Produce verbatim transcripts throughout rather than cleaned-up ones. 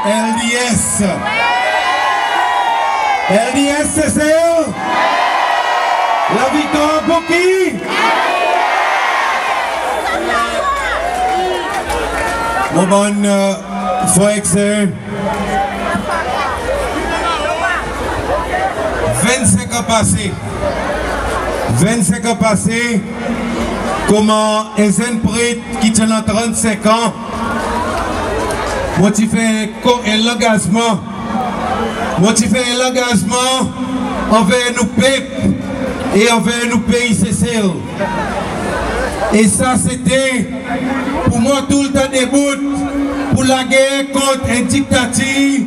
LDS. LDS Sesel. Laviktwar pour ki? Mon bann, e, frer ek ser, vennsenk an pase, vennsenk an pase, konman en zenn pret ki ti annan trannsenk an, mon ti fer ko-, en langazman. Mon ti fer en langazman anver nou pep e anver nou pei Sesel. E sa sete pour mwan toultan debout pour lager kont en diktatir,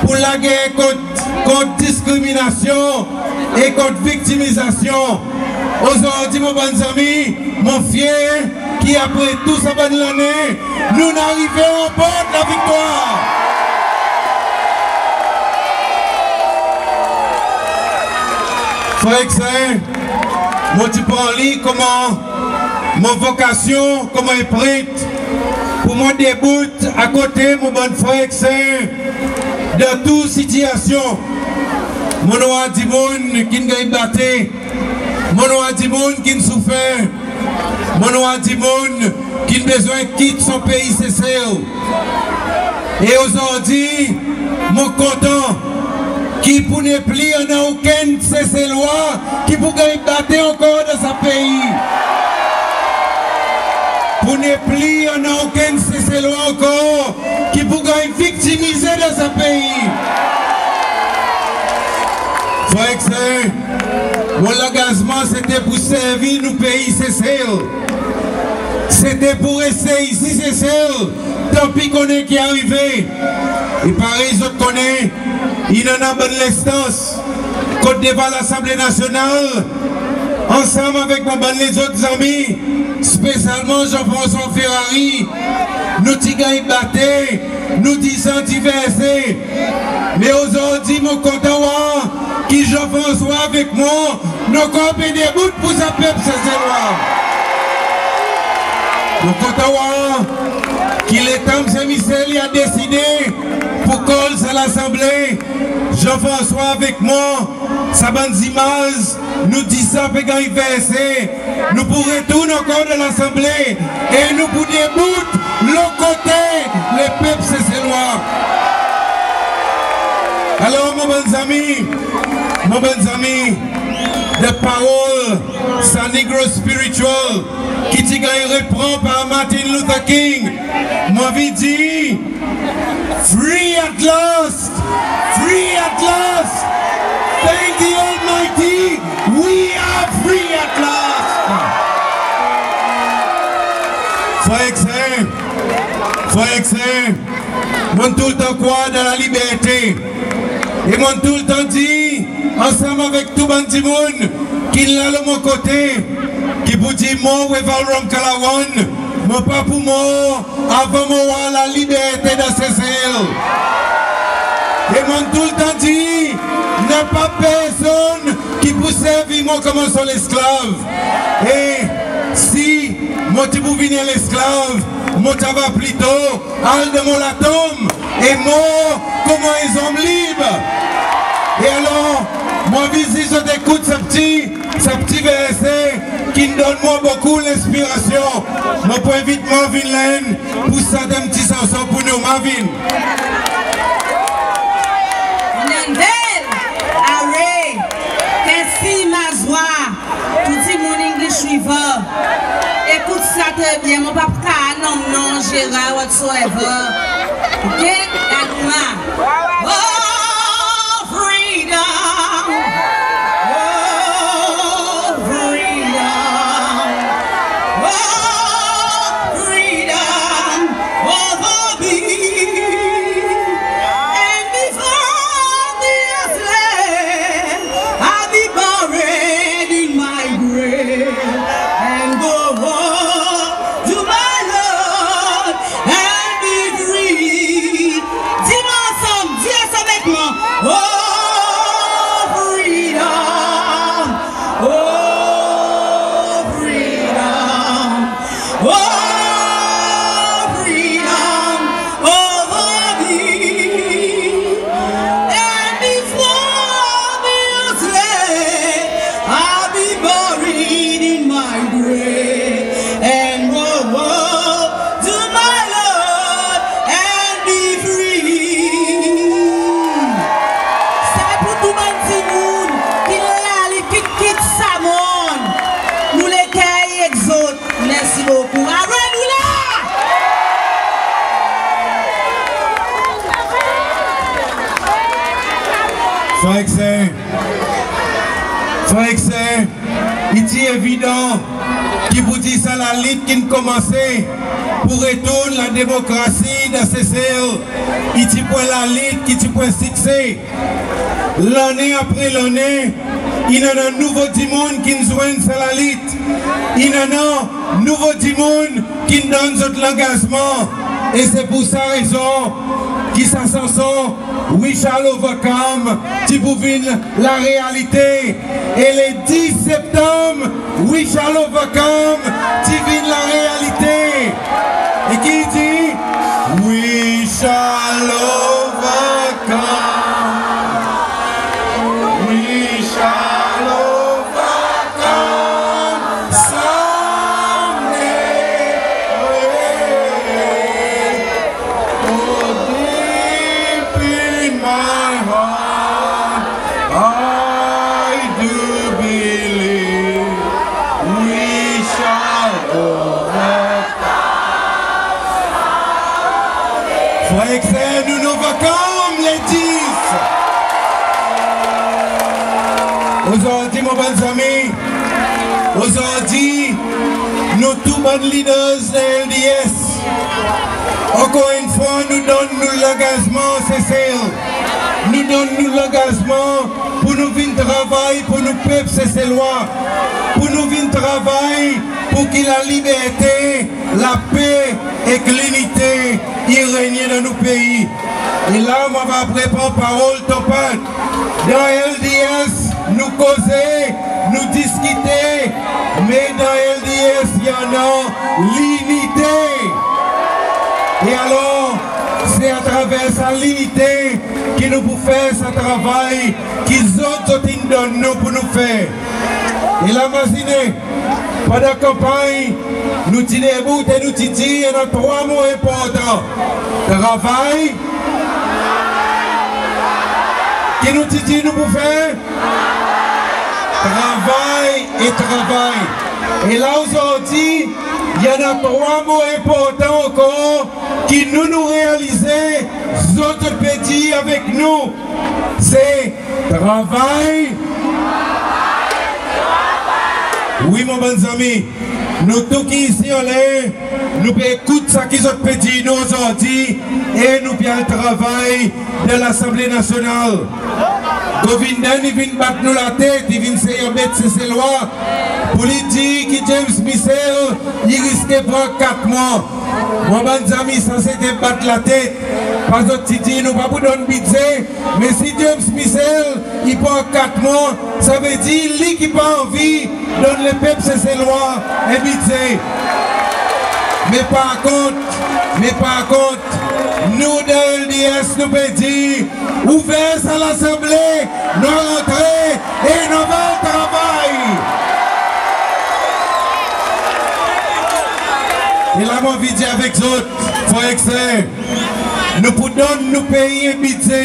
pour lager kont, kont diskriminasyon e kont viktimizasyon. Ozordi, mon bann zanmi, mon fyer ki apre tou sa bann lannen, nou'n arive ranport laviktwar. Frer ek ser, mon ti pran li konman mon vokasyon konman en pret pour mwan debout akote mon bann frer ek ser dan tou sitiyasyon. Mon'n war dimoun ki'n ganny bate, mon'n war dimoun ki'n soufer, mon'n war dimoun ki'n bezwen kit son pei Sesel. E ozordi, mon kontan ki pour nepli annan okenn Seselwa ki pour ganny bate ankor dan sa pei. Pour nepli annan okenn Seselwa ankor ki pour ganny viktimize dan sa pei. Frer ek ser, mon langazman sete pour servi nou pei Sesel. Sete pour reste isi Sesel, tanpi konnen ki arive. E parey zot konnen, in annan bann lenstans kot devan Lasanble Nasyonal, ansanm avek mon bann lezot zanmi, spesyalman Jean-François Ferrari, nou ti ganny bate, nou dizan ti verse. Me ozordi mon kontan war ki Jean-François avek mwan, nou ankor pe debout pour sa pep Seselwa. Mon kontan war ki letan Msye Michel i a deside pour call sa Lasanble, Jean-François avek mwan, sa bann zimaz nou dizan pe ganny verse, nou pou retourn ankor dan Lasanble e nou pou debout lo kote lepep Seselwa. Alor mon bann zanmi, mon bann zanmi, dan parol sa Negro spiritual ki ti ganny repran par Martin Luther King, mon anvi dir, free at last! Free at last! Thank the Almighty, we are free at last! Frer ek ser, frer ek ser, mon'n toultan krwar dan laliberte. E mon'n toultan dir, ansanm avek tou bann dimoun ki'n la lo mon kote, ki pou dir mwan Wavel Ramkalawan, mon pa pou mor avan mon war laliberte dan Sesel. E mon'n toultan dir, napa personn ki pou servi mwan konman son lesklav. E si mon ti pou vin en lesklav, mon ti ava plito al dan mon latonm e mor konman en zonm lib. E alor, mon anvi zis zot ekout sa pti, sa pti verse ki'n donn mwan bokou lenspirasyon. Mon pou envit Marvin Lane pour sant en pti sanson pour nou. Marvin. Nandel, are, kesi mazwa. Tou dimoun English River, ekout sa tre byen, mon pa pou kapab nonm non Gérard whatsoever. Ok? Gad mwan. Oh, freedom! Oh, freedom! Oh, freedom over me! And before the slave, I'll be buried in my grave and go home to my Lord and be free Frer ek ser, frer ek ser, i ti evidan ki pour dir sa lalit ki'n konmanse pour retourn lademokrasi dan Sesel, i ti pou en lalit ki ti pou en sikse. Lannen apre lannen, i annan nouvo dimoun ki'n zwenn sa lalit. I annan nouvo dimoun ki'n donn zot langazman. E se pour sa rezon ki sa sanson We Shall Overcome ti pou vin larealite. E le dis Septanm, We Shall Overcome ti vin larealite. E ki i dir, We shall overcome. We shall overcome someday. Oh, deep in my heart, I do believe we shall overcome. Frer ek ser, nou'n overcome le dis. Ozordi, mon bann zanmi, ozordi, nou tou bann leaders dan L D S, ankor enn fwa, nou donn nou langazman Sesel. Nou donn nou langazman pour nou vin travay pour nou pep Seselwa, pour nou vin travay pour ki laliberte, lape ek linite i renye dan nou pei. E la mon ava pran parol tou pati. Dan L D S, nou koze, nou diskite, me dan L D S i annan linite. E alor, se atraver sa linite ki nou pou fer sa travay ki zot, zot in donn nou pour nou fer. E la mazinen, pandan kanpanny, nou ti debout e nou ti dir, i annan trwa mo enportan. Travay. Ki nou ti dir nou pou fer? Travay e travay. E la ozordi, i annan trwa mo enportan ankor ki nou, nou realize, zot, zot pe dir avek nou, se travay. Wi, mon bann zanmi, nou tou ki isi anler, nou pe ekout sa ki zot pe dir nou ozordi e nou pe al travay dan Lasanble Nasyonal. Govindan i vin bat nou latet, i vin sey anbet Seselwa pour li dir ki James Michel i riske pran kat mwan. Mon bann zanmi, sa se te bat latet. Pas zot ti dir nou pa pou donn bidze, me si James Michel i pran kat mwan, sa vedir li ki pa anvi donn lepep Seselwa en bidze. Me par kont, me par kont, nou dan L D S nou pe dir, ouver sa Lasanble, nou a rantre e nou ava travay. E la mon anvi dir avek zot, frer ek ser, nou pou donn nou pei en bidze,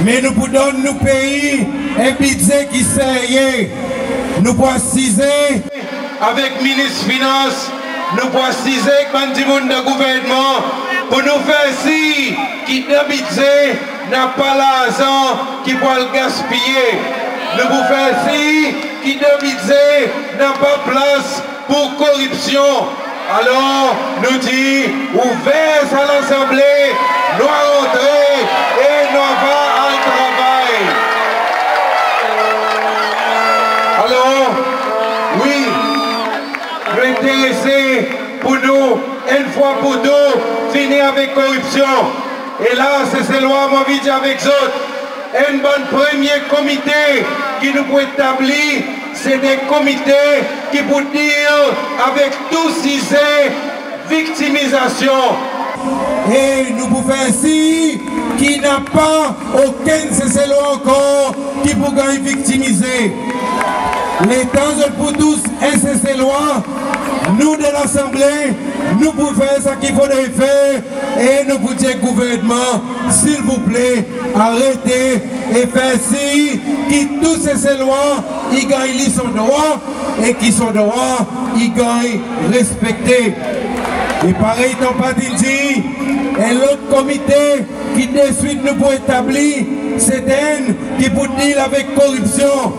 me nou pou donn nou pei en bidze ki serye. Nou pou asize avek Minis Finans, nou pou asize ek bann dimoun dan gouvernman pour nou fer sir ki dan bidze napa larzan ki pou al gaspiye. Nou pou fer sir ki dan bidze napa plas pour koripsyon. Alor, nou dir, ouver sa Lasanble, nou a rantre e nou ava al travay. Alor, wi, nou enterese pour nou, enn fwa pour tou, fini avek koripsyon. E la, Seselwa, mon anvi dir avek zot, enn bann premye komite ki nou pou etabli, se de komite ki pou deal avek tou size viktimizasyon. E nou pou fer sir ki napa okenn Seselwa ankor ki pou ganny viktimize. Letan zot pou tous en Seselwa, nou dan Lasanble, nou pou fer sa ki fodre fer, e nou pou dir gouvernman, silvouple, arete e fer sir ki tou Seselwa i ganny li son drwa e ki son drwa i ganny respekte. E parey tou pati in dir, En lot komite ki deswit nou pou etabli, se enn ki pou dil avek koripsyon.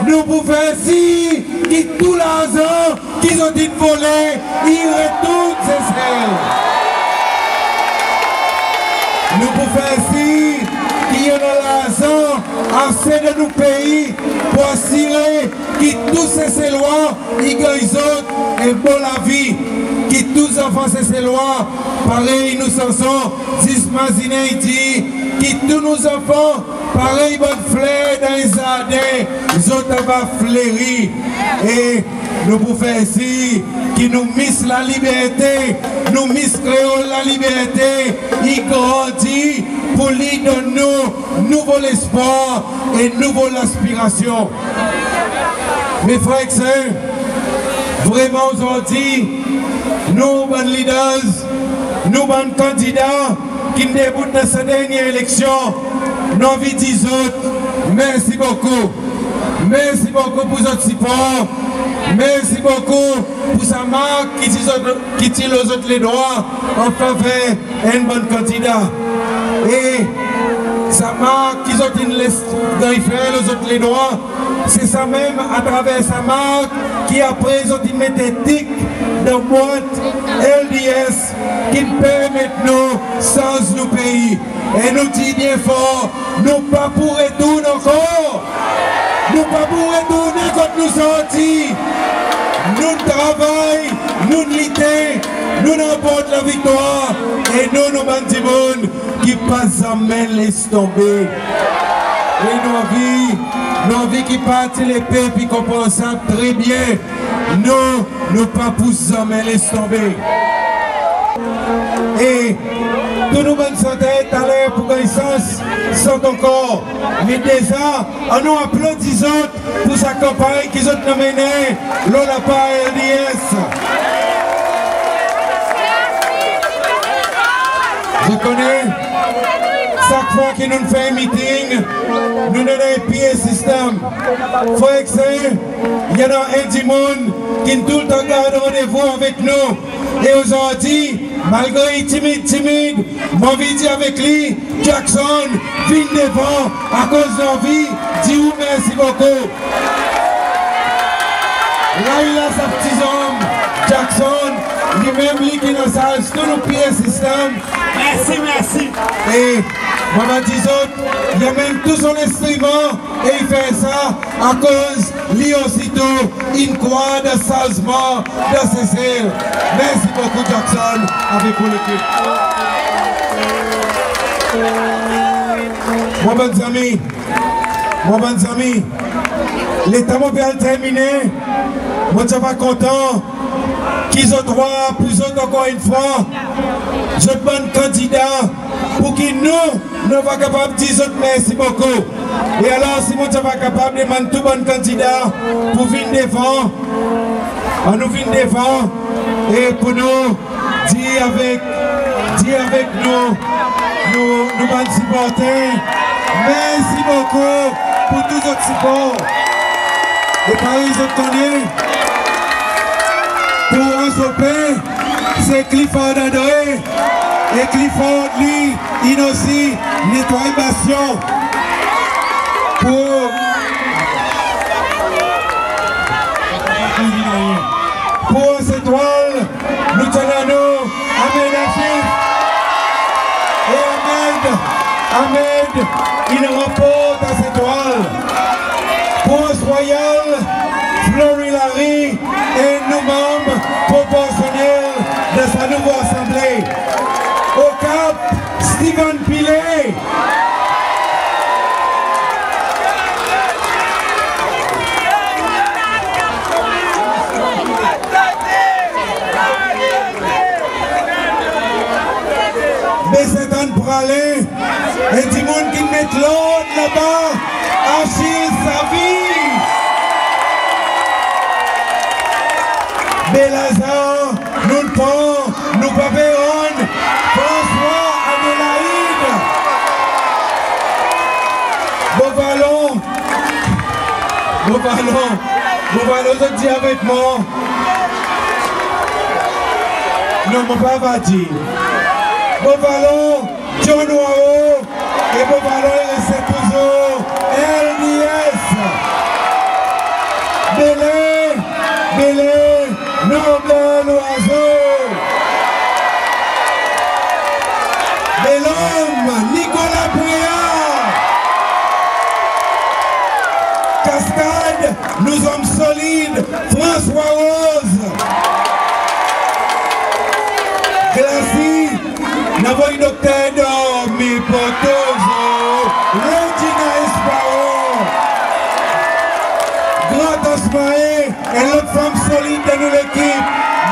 Nou pou fer sir ki tou larzan ki zot in vole, i retourn Sesel. Nou pou fer sir ki i annan larzan ase dan nou pei pour asire ki tou Seselwa i ganny zot en bon lavi, ki tou zanfan Seselwa, parey nou sanson, zis mazinen i dir, ki tou nou zanfan, parey bann fler dan en zarden, zot ava fleri. E nou pou fer sir ki nou mis laliberte, nou mis Kreol laliberte, i grandi pour li donn nou nouvo lespwar e nouvo laspirasyon. Me frer ek ser, vreman ozordi, nou bann leaders, nou bann kandida ki'n debout dan sa dernyen eleksyon, nou anvi dir zot mersi bokou. Mersi bokou pour zot sipor. Mersi bokou pour sa mark ki ti zot, ki ti lo zot ledrwa an faver enn bann kandida. E sa mark ki zot in les ganny fer lo zot ledrwa, se sa menm atraver sa mark ki apre zot in met en tik dan bwat L D S ki'n permet nou sanz nou pei. E nou dir byen for, nou pa pou retourn ankor. Nou pa pou retournen kot nou sorti. Nou'n travay, nou'n lite, nou'n ranport laviktwar, e nou, nou bann dimoun ki pa zanmen les tonbe. E nou anvi, nou anvi ki Parti Lepep i konpran sa tre byen. Nou, nou pa pou zanmen les tonbe. E tou nou bann santer taler pou ganny sans sant ankor. Me deza, annou aplodi zot pour sa kanpanny ki zot in anmennen lo lapar L D S. Zot konnen, sak fwa ki nou'n fer miting, nou'n annan en P A system. Frer ek ser, i annan en dimoun ki'n toultan gard randevou avek nou. E ozordi, malgre i timid, timid, mon anvi dir avek li, Jackson, vin devan, akoz nou anvi dir ou mersi bokou. La i la sa pti zonm, Jackson, li menm li ki'n ansarz tou nou P A system. Mersi, mersi. E mon ava dir zot, i anmenn tou son lenstriman, e i fer sa akoz li osi tou in krwar dan sanzman dan Sesel. Mersi bokou Jackson avek ou lekip. Mon bann zanmi, mon bann zanmi, letan mon pe al terminen, mon ti ava kontan ki zot war pour zot ankor enn fwa zot bann kandida, pour ki nou, nou ava kapab dir zot mersi bokou. E alor, si mon ti ava kapab demann tou bann kandida pour vin devan, annou vin devan, e pour nou dir avek, dir avek nou, nou, nou bann siporter, mersi bokou pour tou zot sipor. E parey zot konnen, pour Anse Aux Pins, se Clifford André, e Clifford li, in osi netway bastyon. Pour, pour Anse Etoile, nou ti annan nou Ahmed Afif. E Ahmed, Ahmed, in ranport Anse Etoile. Pour Anse Royale, Flory Larue, enn nou manm proporsyonnel dan sa nouvo Asanble. Au Cap, Stephen Pillay. Baie Sainte Anne Praslin, en dimoun ki'n met lord laba, Achille Savy. Baie Lazare, nou'n pran, nou pa pe rann, François Adélaïde. Beau Vallon, Beau Vallon, Beau Vallon, zot dir avek mwan. Non, mon pa ava dir. Beau Vallon, John Hoareau, e Beau Vallon i reste touzour L D S. Belen, Belen, Norbert Loizeau. Bel Ombre, Nicolas Brouillard. Cascade, nou zonm solid, François Rose. Glacis, nou anvoy dokter Dormi, Potozo, Regina Esparon. Grand Anse Mahé, en lot fanm solid dan nou lekip,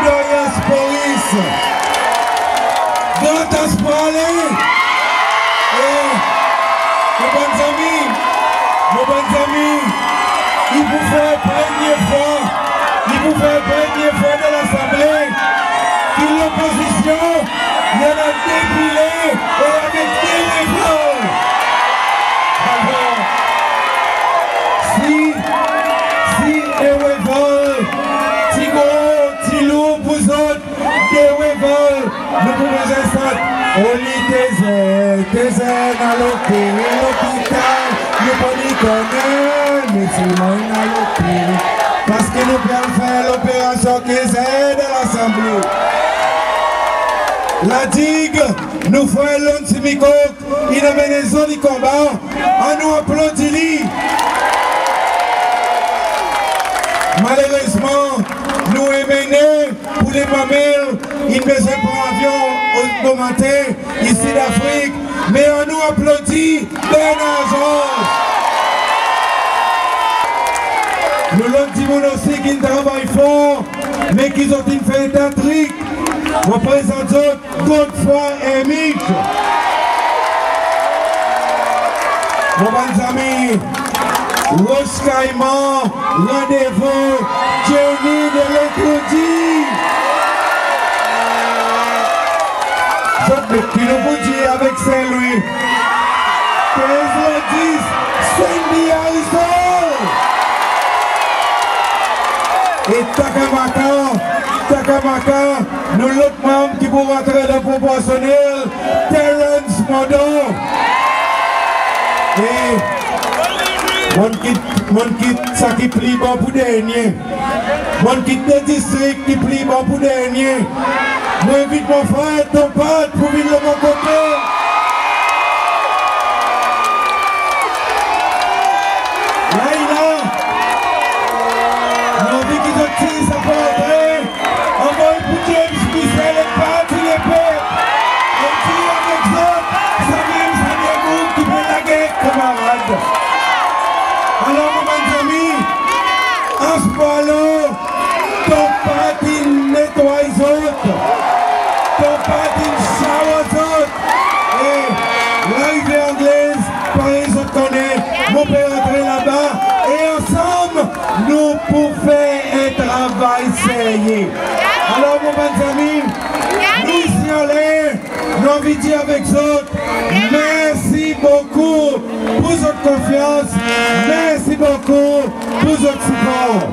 Dorias Poris. Grand Anse Praslin. E, mon bann zanmi, mon bann zanmi, i pou fer premye fwa, i pou fer premye fwa dan Lasanble ki lopozisyon i annan de pile e avek de revolver. Alor, si, si en revolver ti gro, ti lour pour zot, de revolver, nou pou bezwen sant: Oli Tezer, Tezer in al opere lopital, nou pa ni konnen, me selman in al opere. Parski nou pe al fer loperasyon Tezer dan Lasanble. La Digue, nou frer Lon Simikok, in anmenn en zoli konba, annou aplodi li. Malerezman, nou M N A pour le Mamel, in bezwen pran avyon bomaten, isi Lafrik, me annou aplodi Bernard Georges. Nou lot dimoun osi ki'n travay for, me ki zot in fer en ta trik. Mon prezant zot Godefroid Hermitte. Mon bann zanmi, Roche Caiman, Randevou, Jenny de Letourdi. Zot met ki nou pou dir avek Saint-Louis? Kenz le dis, Sandy Harrison. E Takamaka, Takamaka, nou lot manm ki pou rantre dan proporsyonnel, Terence Mondon. E mon'n kit, mon'n kit sa ki pli bon pour dernyen. Mon'n kit de distrik ki pli bon pour dernyen. Mon envit mon frer Ton Pat pour vin lo mon kote. La i la. Mon anvi ki zot tir sa portre. Anvoy pour James Michel e Parti Lepep. E dir avek zot, sa menm sa de group ki pe lager kanmarad. Alor, mon bann zanmi, Anse Boileau, Ton Pat in netway zot, Ton Pat in shower zot. E Larivière Anglaise, parey zot konnen, mon pe rantre laba, e ansanm nou pou fer en travay serye. Alor, mon bann zanmi, nou isi anler, nou anvi dir avek zot, mersi bokou pour zot konfyans, mersi bokou pour zot sipor.